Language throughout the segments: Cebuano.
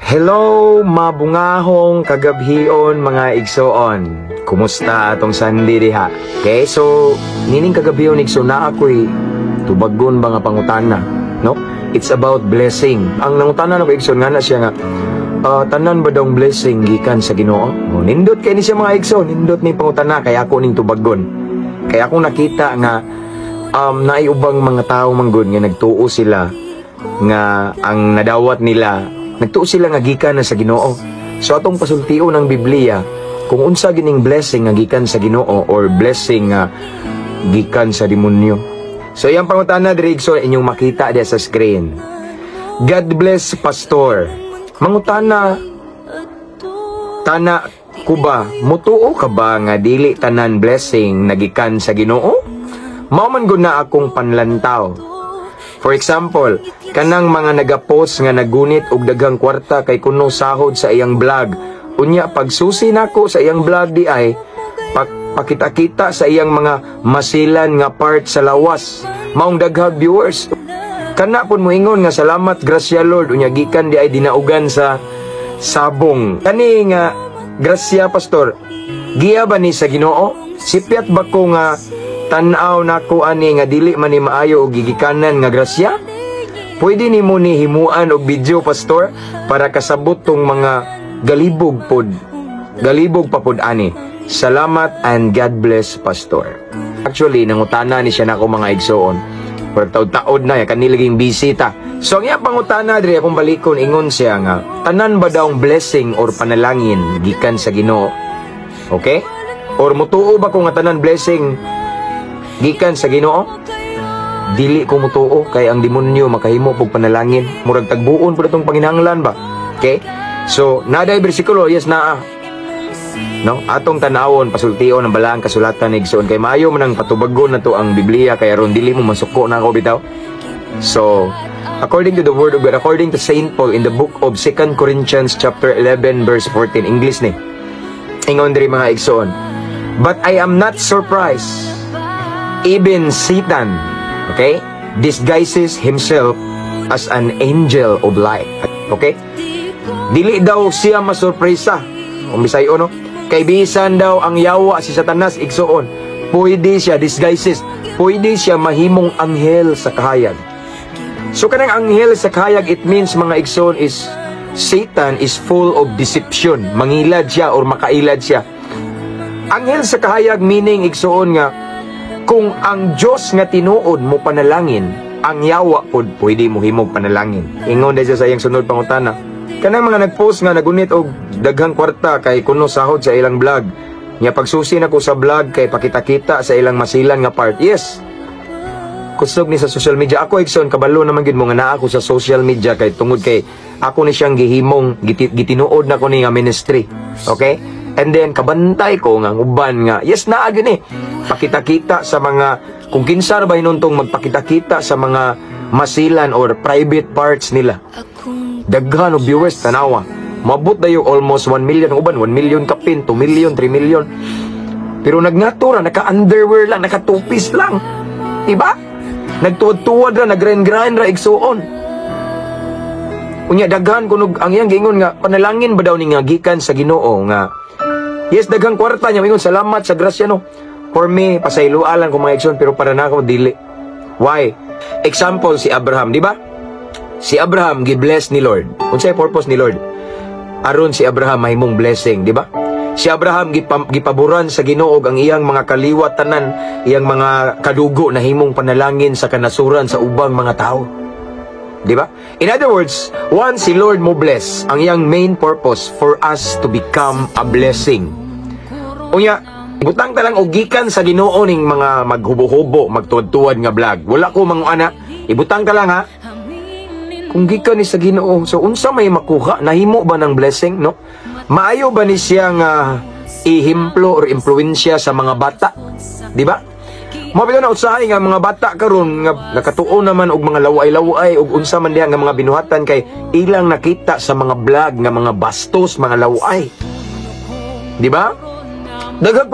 Hello, mabungahong kagabhion, mga igsoon. Kumusta atong Sunday diha? Okay, so nining kagabhion, igsoon, na ako'y tubagon ba nga pangutana, no? It's about blessing. Ang nangutana nako, igsoon, nga na siya nga tanan ba daw blessing gikan sa Ginoo? Oh, nindot kay ni siya, mga igsoon, nindot ni pangutana kay ako ning tubagon. Kaya akong nakita nga naay ubang mga tao manggod nga nagtuo sila nga ang nadawat nila, nagtuo sila nga gikan na sa Ginoo. So atong pasultion ng Biblia kung unsa gining blessing nga gikan sa Ginoo or blessing nga gikan sa demonyo. So iyang pangutana diri, igsoon, inyong makita diya sa screen. "God bless, Pastor. Mangutana tana ko ba, mutuo ka ba nga dili tanan blessing nagikan sa Ginoo? Mao man gud na akong panlantaw. For example, kanang mga nagapost nga nagunit og daghang kwarta kay kuno sahod sa iyang vlog. Unya pagsusi nako sa iyang vlog di ay pakita-kita sa iyang mga masilan nga part sa lawas. Maong daghang viewers. Kana pud moingon nga salamat, grasya Lord, unya gikan di ay dinaugan sa sabong. Kani nga grasya, Pastor, giya ba ni sa Ginoo? Sipyat ba ko nga tan-aw nako ani nga dili man ni maayo og gigikanan nga grasya? Pwede nimo ni himuan og video, Pastor, para kasabot tong mga galibog pod. Galibog pa pod ani. Salamat and God bless, Pastor." Actually, nangutana ni siya nako, mga igsoon. Pero taod-taod na ya kanila ging busy ta. So ang iyang pangutana diri, akong balikon, ingon siya nga tanan ba daw ang blessing or panalangin gikan sa Ginoo? Okay? Or mutuo ba ko nga tanan blessing gikan sa Ginoo? Dili ko mutuo kay ang demonyo makahimo pog panalangin. Murag tagbuon pud atong panginahanglan ba? Okay? So, naday bersikulo, yes naa. No? Atong tanawon, pasultion ang balaang kasulatan, igsoon, kay maayo man ang patubagon na to ang Biblia kay aron dili mo masuko na ako bitaw. So, according to the word of God, according to Saint Paul in the book of 2 Corinthians chapter 11 verse 14, English ni. Ingon diri, mga igsoon, "But I am not surprised. Even Satan, okay, disguises himself as an angel of light." Okay? Dili daw siya masurpresa. Kung Bisayo, no? Kay bisan daw ang yawa, si Satanas, igsoon, pwede siya disguises, pwede siya mahimong anghel sa kahayag. So kanang anghel sa kahayag, it means, mga igsoon, is Satan is full of deception. Mangilad siya or makailad siya. Anghel sa kahayag meaning, igsoon, nga kung ang Dios nga tinuod mo panalangin, ang yawa pod pwede mo himog panalangin. Ingon dahil siya sa iyang sunod pangutana. Kanang mga nagpost nga nagunit og daghang kwarta kay kuno sahod sa ilang vlog. Nya pagsusi nako sa vlog kay pakita-kita sa ilang masilan nga part. Yes. Kusog ni sa social media. Ako, igsoon, kabalo naman gid mo nga naa ako sa social media kay tungod kay ako ni siyang gihimong gitinuod na ko ni nga ministry. Okay? And then kabantay ko nga ang uban nga yes naa gyud ni pakita-kita sa mga kung kinsa ra ba hinuntong magpakita-kita sa mga masilan or private parts nila. Daghan og viewers, tanawa. Mabot dayo almost 1 million ang uban, 1 million kapin, 2 million, 3 million. Pero nagngato ra, naka-underwear lang, naka two-piece lang. Diba? Nagtuwad-tuwad ra, nag-grind-grind ra, igsuon. Unya daghan kunog ang iyang giingon nga panalangin ba daw ni nga gikan sa Ginoo nga yes daghang kwarta niya ingon salamat sa grasya, no? For me, pasayloa lang ko, mga igsoon, pero para nako dili. Why? Example, si Abraham, di ba? Si Abraham gi-bless ni Lord. Unsay purpose ni Lord? Aron si Abraham mahimong blessing, di ba? Si Abraham gipaboran sa Ginoo ang iyang mga kaliwat tanan, iyang mga kadugo na himong panalangin sa kanasuran sa ubang mga tao. Di ba? In other words, once si Lord mo bless, ang iyang main purpose for us to become a blessing. Unya, butang talang og gikan sa Ginoo ning mga maghubo-hubo, magtuwad-tuwad nga vlog. Wala ko mga ana, ibutang ta lang ha. Kung gikan ni sa Ginoo, so unsa may makuha? Nahimo ba ng blessing, no? Maayo ba ni siya nga ihemplo or impluwensya sa mga bata? Di ba? Mao bitaw na usahay nga mga bata karon nga nakatuon naman og mga laway-laway og unsa man diha nga mga binuhatan kay ilang nakita sa mga vlog nga mga bastos, mga laway. Di ba? Daghang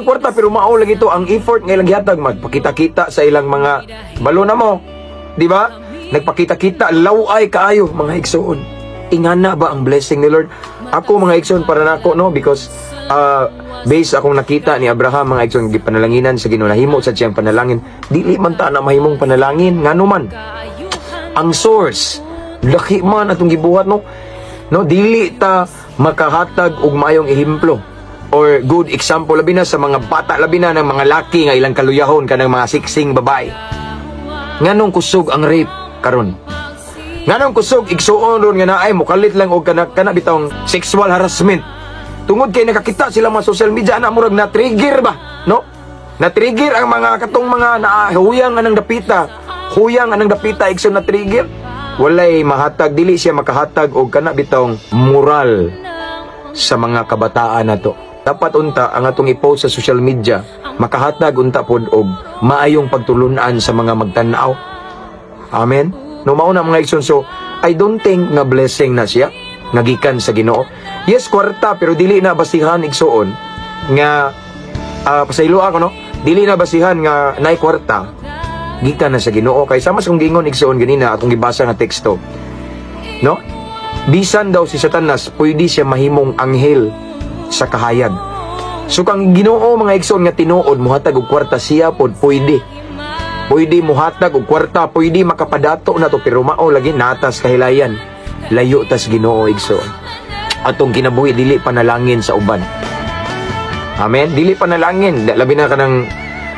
kwarta pero mao lagi to ang effort nga ilang gihatag magpakita-kita sa ilang mga balo na mo. Di ba? Nagpakita-kita laway kaayo, mga igsoon. Ingana ba ang blessing ni Lord? Ako, mga igsoon, para nako, no, because based akong nakita ni Abraham, mga igsoon, gipanalanginan sa Ginoo, nahimo sa siyang panalangin. Dili man ta na mahimong panalangin, ngano man ang source laki man atong gibuhat, no? No, dili ta makahatag og maayong ehemplo or good example, labi na sa mga bata, labi na ng mga laki nga ilang kaluyahon kanang mga siksing babae. Nganong kusog ang rape karon? Nganong kusog, igsuon, ron nga naay mukalit lang og kana kana bitawng sexual harassment? Tungod kay nakakita sila mga social media ana, murag na trigger ba, no? Na trigger ang mga katong mga naahuyang anang dapita, huyang anang dapita, igsoon, na trigger. Walay mahatag, dili siya makahatag og kana bitawng moral sa mga kabataan nato. Dapat unta ang atong i-post sa social media makahatag unta pod og maayong pagtulunan sa mga magtan-aw. Amen. No, mao na, mga igsoon. So I don't think nga blessing na siya nagikan sa Ginoo. Yes, kwarta, pero dili na basihan, igsoon, nga pasaylo ako, no. Dili na basihan nga naay kwarta gikan na sa Ginoo, kay sama sa kong giingon, igsoon, ganina akong gibasa nga teksto. No? Bisan daw si Satanas, pwede siya mahimong anghel sa kahayag. So kang Ginoo, mga igsoon, nga tinuod muhatag og kwarta, siya pod pwede. Pwede muhatag og kwarta, pwede makapadato na to, pero mao lagi natas kahilayan. Layo tas Ginoo, igsoon. Atong kinabuhi dili panalangin sa uban. Amen. Dili panalangin. Labi na kanang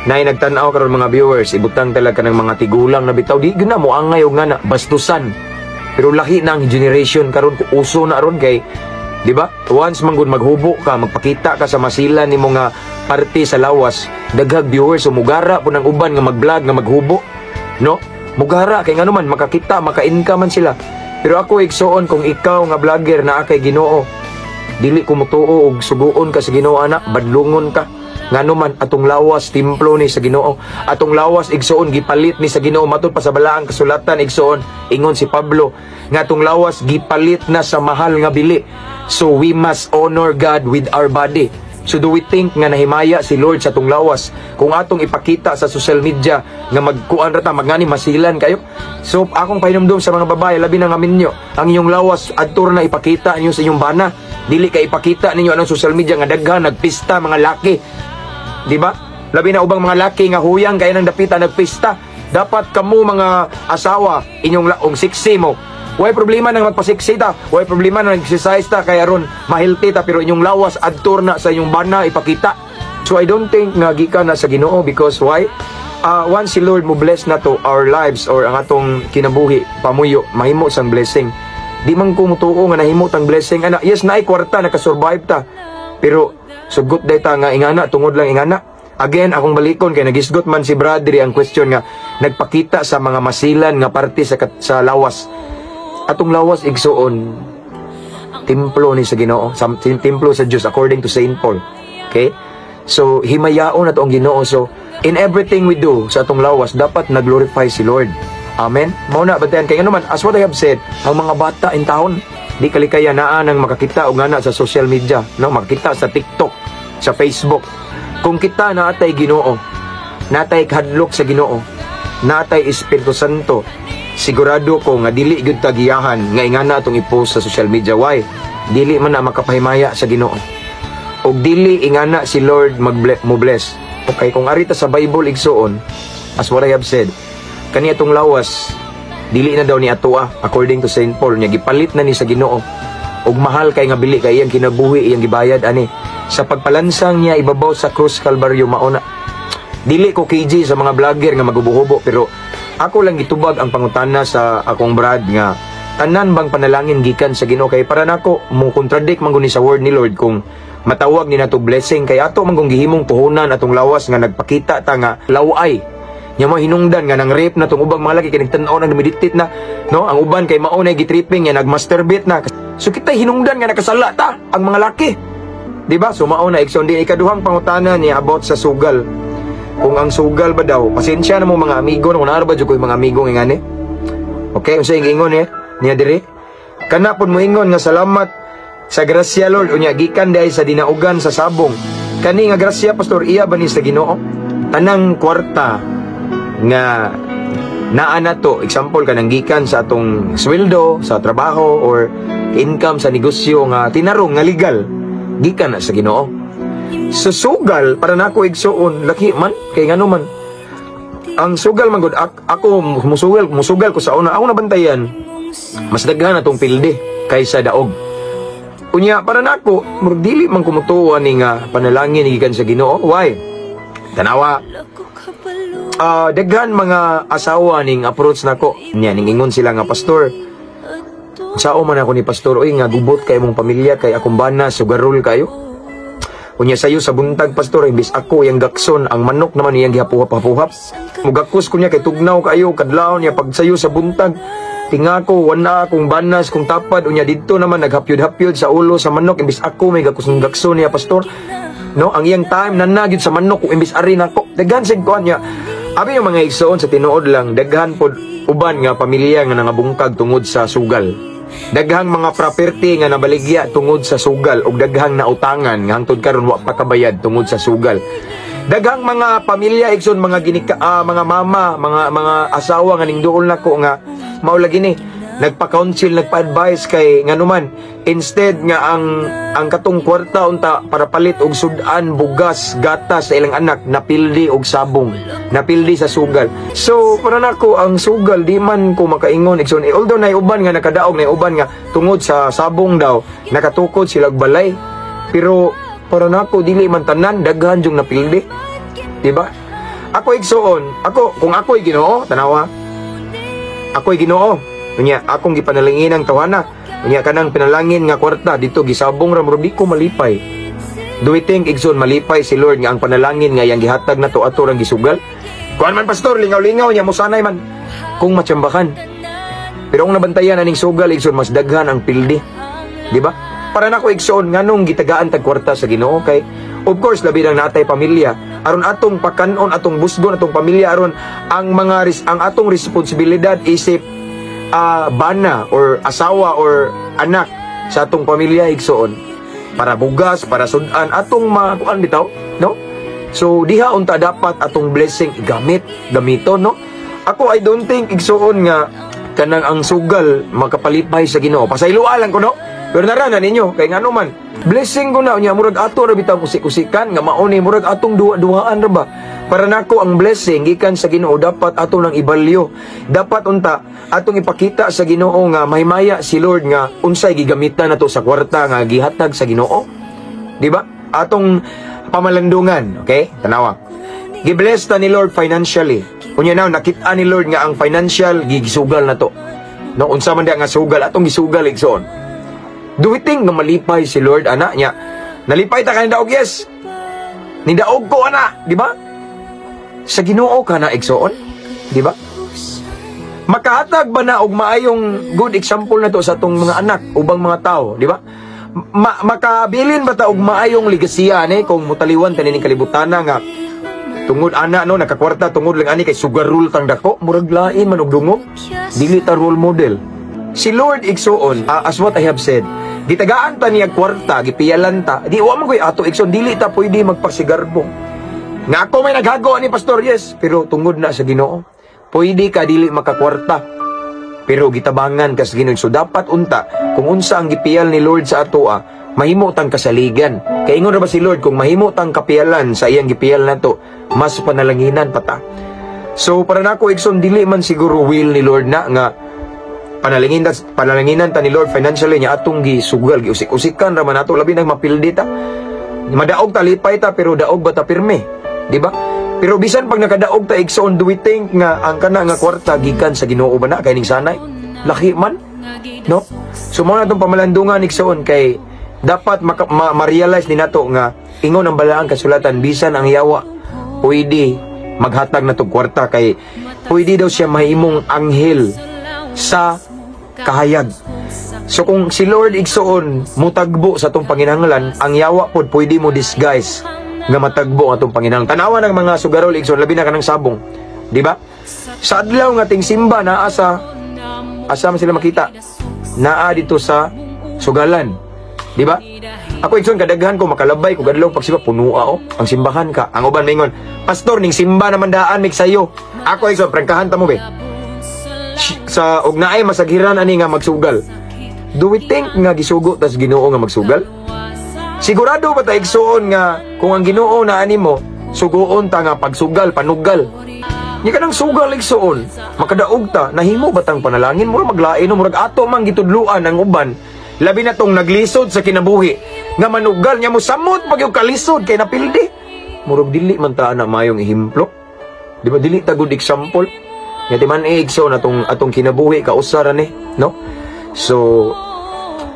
nay nagtan-aw karon, mga viewers, ibutang talaga kanang mga tigulang na bitaw, di gyud na mo angay og nga na bastusan. Pero lahi na ang generation karon, uso na ron kay, di ba? Once man gud maghubo ka, magpakita ka sa masilan nimo nga parte sa lawas, daghag viewers, so mugara po ng uban nga mag-vlog nga maghubo. No? Mugara kay ngano man makakita, maka-income man sila. Pero ako, igsuon, kung ikaw nga vlogger naa kay Ginoo, dili ko mutuo og suguon ka sa Ginoo ana, badlungon ka. Ngano man atong lawas templo ni sa Ginoo. Atong lawas, igsuon, gipalit ni sa Ginoo matud pa sa balaang kasulatan, igsuon. Ingon si Pablo nga atong lawas gipalit na sa mahal nga bili. So we must honor God with our body. So do we think nga nahimaya si Lord sa atong lawas kung atong ipakita sa social media nga magkuan ra ta, magngani masilan kayo? So akong pahinumdum sa mga babae, labi na nga minyo, ang inyong lawas adto na ipakita ninyo sa inyong bana. Dili ka ipakita ninyo anong social media nga daghan nagpista mga laki. Di ba? Labi na ubang mga laki nga huyang kaya nang dapita nagpista. Dapat kamo mga asawa, inyong laong sexy mo. Way problema nang magpasexy ta. Way problema nang exercise ta kaya ron ma-healthy ta, pero inyong lawas adto na sa inyong bana ipakita. So I don't think nga gikan na sa Ginoo because why? Once si Lord mo bless na to our lives or ang atong kinabuhi, pamuyo, mahimo sang blessing. Di man ko mutuo nga nahimo tang blessing ana. Yes, naay kwarta, nakasurvive ta. Pero sugot day ta nga ingana tungod lang ingana. Again, akong balikon kay nagisgot man si brother ang question nga nagpakita sa mga masilan nga parte sa lawas. Atong lawas, igsuon, templo ni sa Ginoo, sa templo sa Dios according to Saint Paul. Okay? So himayaon nato ang Ginoo. So in everything we do sa atong lawas, dapat nag-glorify si Lord. Amen. Mao na bantayan kay ngano man, as what I have said, ang mga bata in town di kalikaya naa nang makakita og ngana sa social media, no, makakita sa TikTok, sa Facebook. Kung kita naatay Ginoo, natay kahadlok sa Ginoo, natay Espiritu Santo, sigurado ko nga dili gyud tagiyahan nga ingana atong i-post sa social media. Why? Dili man na makapahimaya sa Ginoo. Og dili ingana si Lord mo bless. Okay, kung arita sa Bible, igsuon, as what I have said, kani atong lawas dili na daw ni atoa according to Saint Paul nya gipalit na ni sa Ginoo og mahal kay nga bili, kay iyang kinabuhi iyang gibayad ani sa pagpalansang niya ibabaw sa krus Kalbaryo. Mao na, dili ko KG sa mga vlogger nga magubo-hubo, pero ako lang gitubag ang pangutana sa akong brad nga tanan bang panalangin gikan sa Ginoo, kay para nako mo contradict man guni sa word ni Lord kung matawag ni nato blessing kay ato man kung gihimong puhunan atong lawas nga nagpakita ta nga laway nya mo hinungdan nga nang rape na tong ubang mga laki kay nagtan-aw nang meditate na, no? Ang uban kay mao na gitripping nga nagmasturbate na. So kita hinungdan nga nakasala ta ang mga laki, di ba? So mao na, igsoon. Di ikaduhang pangutana niya about sa sugal, kung ang sugal ba daw, pasensya na mo mga amigo no, naa ba jud ko'y mga amigo nga ngani. Okay, unsa yung ingon niya niya diri? Kana pud mo ingon nga salamat sa grasya, Lord, unya gikan diay sa dinaugan sa sabong. Kani nga grasya, pastor, iya ba ni sa Ginoo? Tanang kwarta nga naa na to, example kanang gikan sa atong sweldo sa trabaho or Income sa negosyo nga tinarong, nga legal, gikan na sa Ginoo. Sa sugal, para nako, igsuon, laki man kay ngano man ang sugal man gud, ako musugal, musugal ko sa una, ako nabantayan mas daghan atong pildi kaysa daog. Unya para nako, murag dili man ko mutuo ani nga panalangin gikan sa Ginoo. Why? Tanawa. Daghan mga asawa ning approach nako. Nya ning ingon sila nga, "Pastor, sao man ako ni pastor oy nga gubot kay mong pamilya kay akong bana sugarol kayo. Unya sayo sa buntag, pastor, imbis ako yang gakson, ang manok naman iyang gihapuhap-hapuhap. Mugakos ko niya kay tugnaw kayo kadlawon niya pag sayo sa buntag. Tingako wana akong banas kung tapad, unya didto naman naghapyod-hapyod sa ulo sa manok imbis ako may gakos ng gakson niya, pastor. No, ang iyang time nanagid sa manok kung imbis ari nako." Daghan sig kuan niya. Abi yung mga igsoon, sa tinuod lang, daghan pod uban nga pamilya nga nangabungkag tungod sa sugal. Daghang mga property nga nabaligya tungod sa sugal ug daghang nautangan nga hangtod karon wa pa kabayad tungod sa sugal. Daghang mga pamilya, igsoon, mga ginika, mga mama, mga asawa nga ningduol nako nga mao lagi ni nagpa-counsel, nagpa-advise kay nganuman instead nga ang katong kwarta unta para palit og sudan, bugas, gatas sa ilang anak, napildi og sabong, napildi sa sugal. So para nako, ang sugal, di man ko makaingon, igsoon, eh, although nay uban nga nakadaog, nay uban nga tungod sa sabong daw nakatukod sila og balay, pero para nako dili man tanan, daghan jung napildi, di ba? Ako, igsoon, ako kung ako'y Ginoo, tanawa, ako'y Ginoo. Unya, akong gipanalangin ang tawhana. Unya, kanang pinalangin nga kwarta dito gisabong ra, murag di ko malipay. Do we think, igsoon, malipay si Lord nga ang panalangin nga iyang gihatag na to ato rang gisugal? Kuan man, pastor, lingaw-lingaw niya musanay man kung matsambakan. Pero kung nabantayan aning sugal, igsoon, mas daghan ang pildi. Di ba? Para nako, igsoon, nganong gitagaan tag kwarta sa Ginoo kay of course labi nang natay pamilya, aron atong pakanon, atong busgon atong pamilya, aron ang atong responsibilidad isip bana or asawa or anak sa atong pamilya, igsoon, para bugas, para sudan, atong makuan bitaw, no? So diha unta dapat atong blessing igamit, gamiton, no? Ako, I don't think, igsoon, nga kanang ang sugal makapalipay sa Ginoo. Pasayloa lang ko, no? Pero narana ninyo kay ngano man blessing ko na, unya murag ato ra bitaw usik-usikan nga mao ni murag atong duwa-duhaan ra ba. Para nako, ang blessing gikan sa Ginoo dapat ato nang ibalyo. Dapat unta atong ipakita sa Ginoo nga mahimaya si Lord nga unsay gigamitan nato sa kwarta nga gihatag sa Ginoo, di ba? Atong pamalandungan, okay? Tanawa. Gibless ta ni Lord financially. Unya now nakita ni Lord nga ang financial gigisugal na to. No, unsa man diha nga sugal atong gisugal, igsoon. Do we think nga malipay si Lord ana niya? Nalipay ta kay daog, yes. Nidaog ko ana, di ba? Sa Ginoo ka na, igsoon, di ba? Makahatag ba na og maayong good example na to sa atong mga anak, ubang mga tao, di ba? Makabilin ba ta og maayong ligasiya ni kung mutaliwan ta nining kalibutana nga tungod ana, no, nakakwarta tungod lang ani kay sugarol tang dako? Murag lain man og dungog, dili ta role model. Si Lord, igsoon, as what I have said, gitagaan ta niya kwarta, gipiyalan ta, di wa man koy ato, igsoon, dili ta pwede magpasigarbo nga ako may naghago ani, pastor. Yes, pero tungod na sa Ginoo. Pwede ka dili makakwarta, pero gitabangan ka sa Ginoo. So dapat unta kung unsa ang gipiyal ni Lord sa atoa, mahimo tang kasaligan. Kay ingon ra ba si Lord, kung mahimo tang kapiyalan sa iyang gipiyal nato, mas panalanginan pa ta. So para nako, igsoon, dili man siguro will ni Lord na nga panalanginan ta ni Lord financially niya atong gisugal, giusik-usikan ra man nato, labi nang mapildi ta. Madaog ta, lipay ta, pero daog ba ta pirme, di ba? Pero bisan pag nakadaog ta, igsoon, do we think nga ang kana nga kwarta gikan sa Ginoo ba na kay ning sanay? Laki man, no? So mao na itong pamalandungan, igsoon, kay dapat ma-realize ni nato nga ingon ang balaang kasulatan, bisan ang yawa pwede maghatag na tog kwarta kay pwede daw siya mahimong anghel sa kahayag. So kung si Lord, igsoon, mutagbo sa atong panginahanglan, ang yawa pod pwede mo disguise nga matagbo ang atong panginahanglan. Tanawa ng mga sugarol, igsoon, labi na kanang sabong. Di ba? Sa adlaw nga ting simba naa sa asa man sila makita? Naa dito sa sugalan. Di ba? Ako, igsoon, kadaghan ko makalabay ko gadlong pagsimba, punua oh ang simbahan ka. Ang uban maingon, "Pastor, ning simba naman daan mig sayo." Ako, igsoon, prangkahan ta mo be. Sa og naay masaghiran ani nga magsugal. Do we think nga gisugo tas Ginoo nga magsugal? Sigurado ba ta, igsuon, nga kung ang Ginoo na animo, suguon ta nga pagsugal, panugal? Nya kanang sugal, igsuon, makadaog ta, nahimo ba tang panalangin? Murag maglain, no? Murag ato mang gitudluan ang uban, labi na tong naglisod sa kinabuhi, nga manugal nya mosamot pag yung kalisod kay napildi. Murag dili man ta na mayong ehemplo. Di ba dili ta good example? Nga ti man igsoon atong kinabuhi kausa ra ni, no? So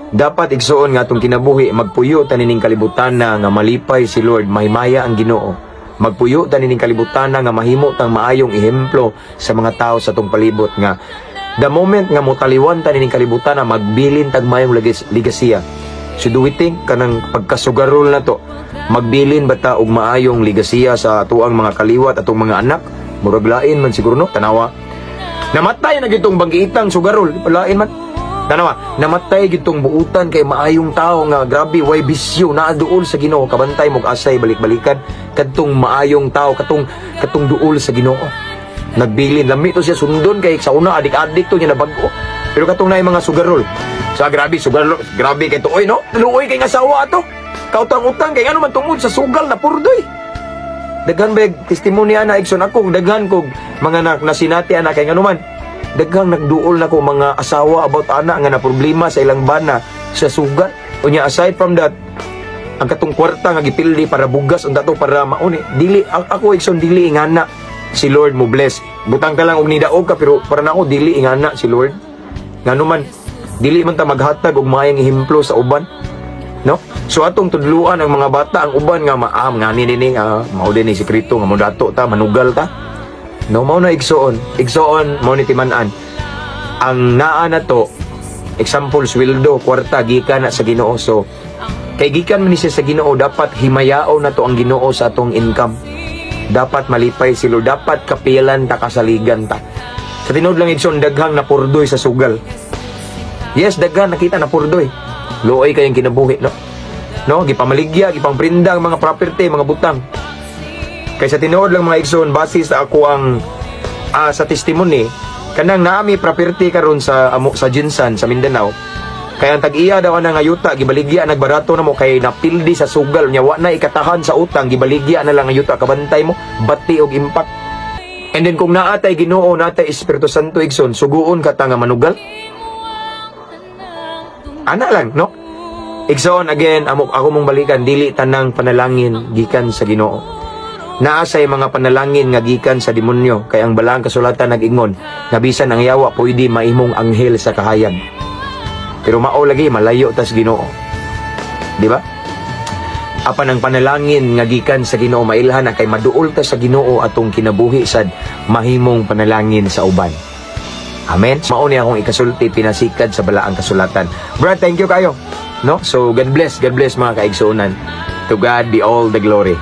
dapat, igsuon, nga atong kinabuhi magpuyo ta nining kalibutan na nga malipay si Lord, mahimaya ang Ginoo. Magpuyo ta nining kalibutan na nga mahimo tang maayong ehemplo sa mga tao sa atong palibot, nga the moment nga motaliwan ta nining kalibutan na magbilin tag maayong ligasiya. So do we think kanang pagkasugarol na to, magbilin ba ta og maayong ligasiya sa atuang mga kaliwat, atong mga anak? Murag lain man siguro, no? Tanawa. Namatay na gitong banggiitang sugarol, lain man. Tanawa, namatay gitong buutan kay maayong tao nga grabe way bisyo, naa duol sa Ginoo. Kabantay mo asay balik-balikan kadtong maayong tao, katong duol sa Ginoo. Nagbilin lami to siya sundon kay sa una adik-adik to niya nabag-o. Pero katong naay mga sugarol. Sa grabe sugarol, grabe kay tuoy, no? Luoy kay nga asawa ato. Kautang-utang kay ano man tungod sa sugal na purdoy. Daghan ba testimony ana, igsoon? Ako daghan kog mga nasinati ana kay ngano man daghang nagduol na ko mga asawa about ana nga na problema sa ilang bana sa sugal. Unya, aside from that, ang katong kwarta nga gipildi para bugas unta to, para mauni dili ako, igsoon, dili ingana si Lord mo bless. Butang ka lang og nidaog ka, pero para nako dili ingana si Lord, ngano man dili man ta maghatag og maayong ehemplo sa uban, no? So atong tudluan ang mga bata, ang uban nga maam nga ni ni mao din ni sekreto nga modato ta, manugal ta, no? Mao na, igsoon. Igsoon, mao ni timan-an ang naa na to. Example, sweldo, kwarta, gikan na sa Ginoo. So kay gikan man ni siya sa Ginoo, dapat himayao na to ang Ginoo sa atong income. Dapat malipay si Lord, dapat kapilan ta, kasaligan ta. Sa tinuod lang, igsoon, daghang napurdoy sa sugal. Yes, daghan nakita na purdoy. Luoy kayong kinabuhi, no? No, gipamaligya, gipangprinda ang mga property, mga butang. Kay sa tinuod lang, mga igsoon, base sa ako ang sa testimony, kanang naami property karon sa amo sa GenSan sa Mindanao. Kaya ang tag-iya daw ana nga yuta gibaligya, nagbarato na mo kay napildi sa sugal nya, wa na ikatahan sa utang, gibaligya na lang ang yuta. Kabantay mo, bati og impact. And then kung naatay Ginoo, naatay Espiritu Santo, igsoon, suguon ka ta nga manugal? Ana lang, no? Igsoon, again, amo ako mong balikan, dili tanang panalangin gikan sa Ginoo. Naa say mga panalangin nga gikan sa demonyo, kay ang balaang kasulatan nag-ingon nga bisan ang yawa pwede mahimong anghel sa kahayag. Pero mao lagi malayo tas Ginoo. Di ba? Apan ang panalangin nga gikan sa Ginoo, mailhan na kay maduol ta sa Ginoo, atong kinabuhi sad mahimong panalangin sa uban. Amen. Mao ni akong ikasulti pinasikad sa balaang kasulatan. Brad, thank you kayo. No? So God bless mga kaigsuonan. To God be all the glory.